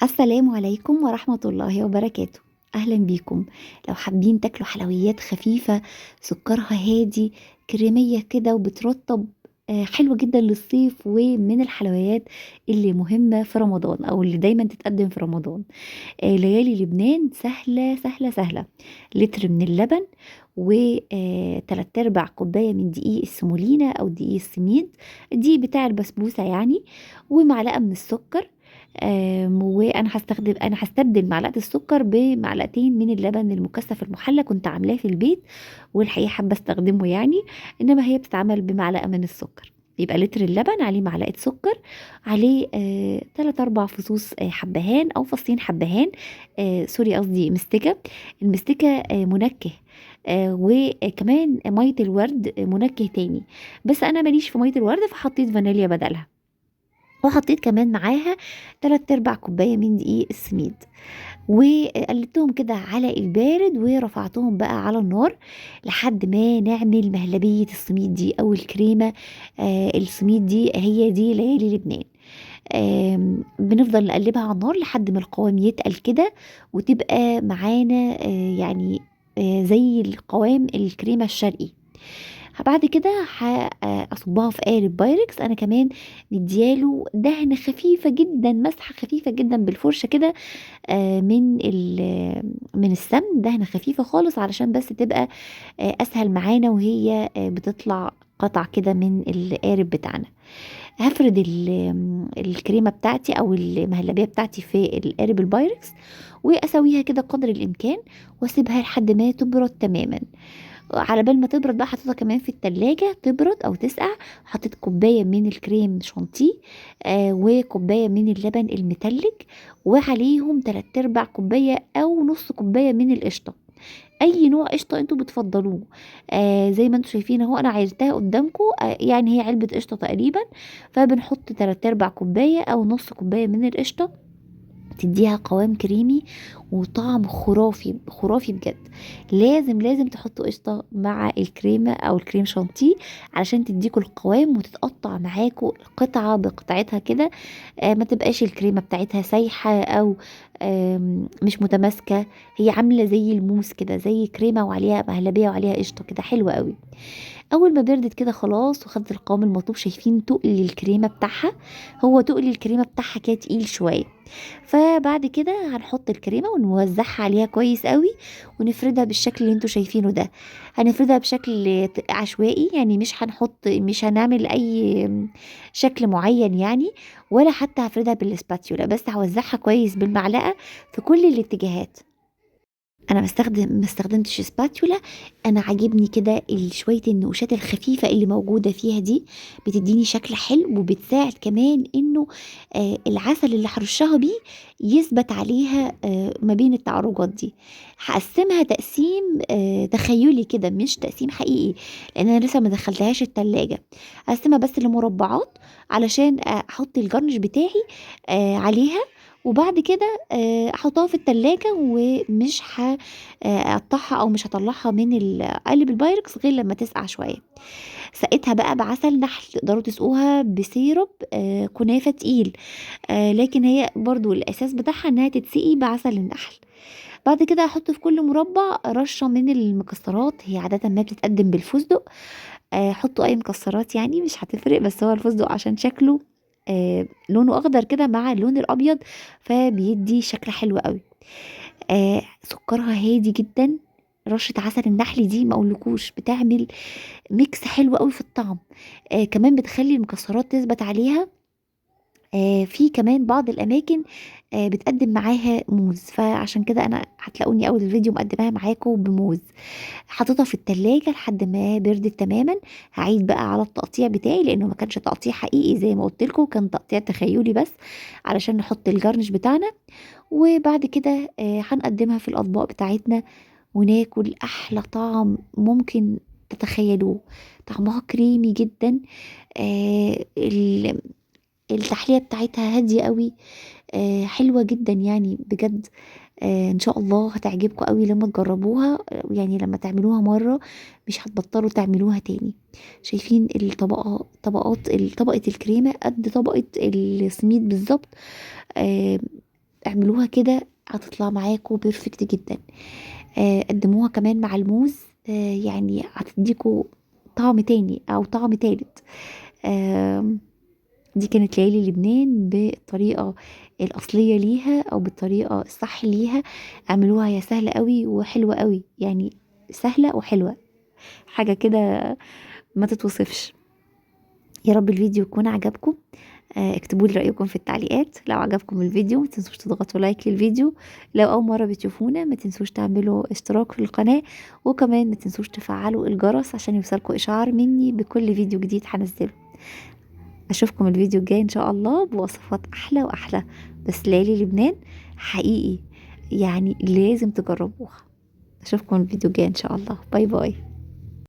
السلام عليكم ورحمة الله وبركاته. أهلا بيكم. لو حابين تاكلوا حلويات خفيفة سكرها هادي كريمية كده وبترطب، حلوة جدا للصيف، ومن الحلويات اللي مهمة في رمضان أو اللي دايما تتقدم في رمضان. ليالي لبنان سهلة سهلة سهلة. لتر من اللبن وتلات ارباع كوباية من دقيق السمولينا أو دقيق السميد، الدقيق بتاع البسبوسة يعني، ومعلقة من السكر. وانا هستبدل معلقه السكر بمعلقتين من اللبن المكثف المحلى، كنت عاملاه في البيت والحقيقة حابة استخدمه يعني، انما هي بتتعمل بمعلقه من السكر. يبقى لتر اللبن عليه معلقه سكر، عليه 3 4 فصوص حبهان او فصين حبهان، sorry قصدي مستكه. المستكه منكه، وكمان مية الورد منكه تاني، بس انا ماليش في مية الورد فحطيت فانيليا بدلها، وحطيت كمان معاها 3/4 كوباية من دقيق السميد، وقلبتهم كده على البارد ورفعتهم بقى على النار لحد ما نعمل مهلبية السميد دي او الكريمة. السميد دي هي دي ليالي لبنان. بنفضل نقلبها على النار لحد ما القوام يتقل كده وتبقى معانا زي القوام الكريمة الشرقي. بعد كده هصبها في قالب بايركس، انا كمان مدياله دهنه خفيفة جدا، مسحه خفيفة جدا بالفرشه كده، من السمن، دهنه خفيفة خالص علشان بس تبقى اسهل معانا وهي بتطلع قطع كده من القارب بتاعنا. هفرد الكريمة بتاعتي او المهلبيه بتاعتي في القارب البايركس واسويها كده قدر الامكان واسيبها لحد ما تبرد تماما. على بال ما تبرد بقى حطيتها كمان في التلاجة تبرد او تسقع. حطيت كوباية من الكريم شانتيه، وكوباية من اللبن المتلج، وعليهم 3/4 كوباية او نص كوباية من القشطة، اي نوع قشطة انتوا بتفضلوه. زي ما انتوا شايفين اهو انا عايرتها قدامكم، يعني هي علبة قشطة تقريبا، فبنحط 3/4 كوباية او نص كوباية من القشطة، تديها قوام كريمي وطعم خرافي خرافي بجد. لازم تحطوا قشطة مع الكريمة او الكريم شانتيه علشان تديكوا القوام وتتقطع معاكوا قطعة بقطعتها كده، ما تبقاش الكريمة بتاعتها سايحة او مش متماسكة، هي عاملة زي الموس كده، زي كريمة وعليها مهلبية وعليها قشطة كده، حلوة قوي. اول ما بردت كده خلاص وخدت القوام المطلوب، شايفين تقل الكريمة بتاعها، هو تقل الكريمة بتاعها كده تقيل شوية. فبعد كده هنحط الكريمة ونوزعها عليها كويس قوي ونفردها بالشكل اللي انتوا شايفينه ده. هنفردها بشكل عشوائي يعني، مش هنعمل اي شكل معين يعني، ولا حتى هفردها بالسباتيولا، بس هوزعها كويس بالمعلقة في كل الاتجاهات. انا ما استخدمتش سباتيولا، انا عاجبني كده شوية النقوشات الخفيفة اللي موجودة فيها دي، بتديني شكل حلو وبتساعد كمان انه العسل اللي هرشها بيه يثبت عليها، ما بين التعرجات دي. هقسمها تقسيم تخيلي كده، مش تقسيم حقيقي لان انا لسه ما دخلتهاش التلاجة. هقسمها بس لمربعات علشان احط الجرنش بتاعي عليها، وبعد كده احطها في التلاجة ومش هقطعها او مش هطلعها من قالب البايركس غير لما تسقع شوية. سقيتها بقى بعسل نحل، تقدروا تسقوها بسيرب، كنافه تقيل، لكن هي برضو الاساس بتاعها انها تتسقي بعسل النحل. بعد كده هحط في كل مربع رشه من المكسرات، هي عادة ما بتتقدم بالفستق، حطوا اي مكسرات يعني مش هتفرق، بس هو الفستق عشان شكله، لونه اخضر كده مع اللون الابيض فبيدي شكل حلو قوي. سكرها هادي جدا، رشه عسل النحل دي ما اقولكوش بتعمل mix حلو قوي في الطعم، كمان بتخلي المكسرات تثبت عليها. في كمان بعض الاماكن، بتقدم معاها موز، فعشان كده انا هتلاقوني اول الفيديو مقدماها معاكم بموز. حطيتها في التلاجة لحد ما بردت تماما. هعيد بقى على التقطيع بتاعي لانه ما كانش تقطيع حقيقي زي ما قلت لكم، كان تقطيع تخيلي بس علشان نحط الجرنش بتاعنا. وبعد كده، هنقدمها في الاطباق بتاعتنا وناكل احلى طعم ممكن تتخيلوه. طعمها كريمي جدا، التحلية بتاعتها هادية قوي، حلوة جدا يعني بجد. ان شاء الله هتعجبكم قوي لما تجربوها، يعني لما تعملوها مرة مش هتبطلوا تعملوها تاني. شايفين الطبقة، طبقات طبقة الكريمة قد طبقة السميد بالظبط، اعملوها كده هتطلع معاكم perfect جدا. قدموها كمان مع الموز، يعني هتديكوا طعم تاني او طعم تالت. دي كانت ليالي لبنان بالطريقة الأصلية ليها أو بالطريقة الصح ليها. اعملوها، هي سهلة قوي وحلوة قوي، يعني سهلة وحلوة، حاجة كده ما تتوصفش. يا رب الفيديو يكون عجبكم. اكتبوا لي رأيكم في التعليقات. لو عجبكم الفيديو ما تنسوش تضغطوا like للفيديو. لو أول مرة بتشوفونا ما تنسوش تعملوا اشتراك في القناة، وكمان ما تنسوش تفعلوا الجرس عشان يوصلكوا إشعار مني بكل فيديو جديد هنزله. أشوفكم الفيديو الجاي إن شاء الله بوصفات أحلى وأحلى. بس ليالي لبنان حقيقي يعني لازم تجربوها. أشوفكم الفيديو الجاي إن شاء الله. bye bye.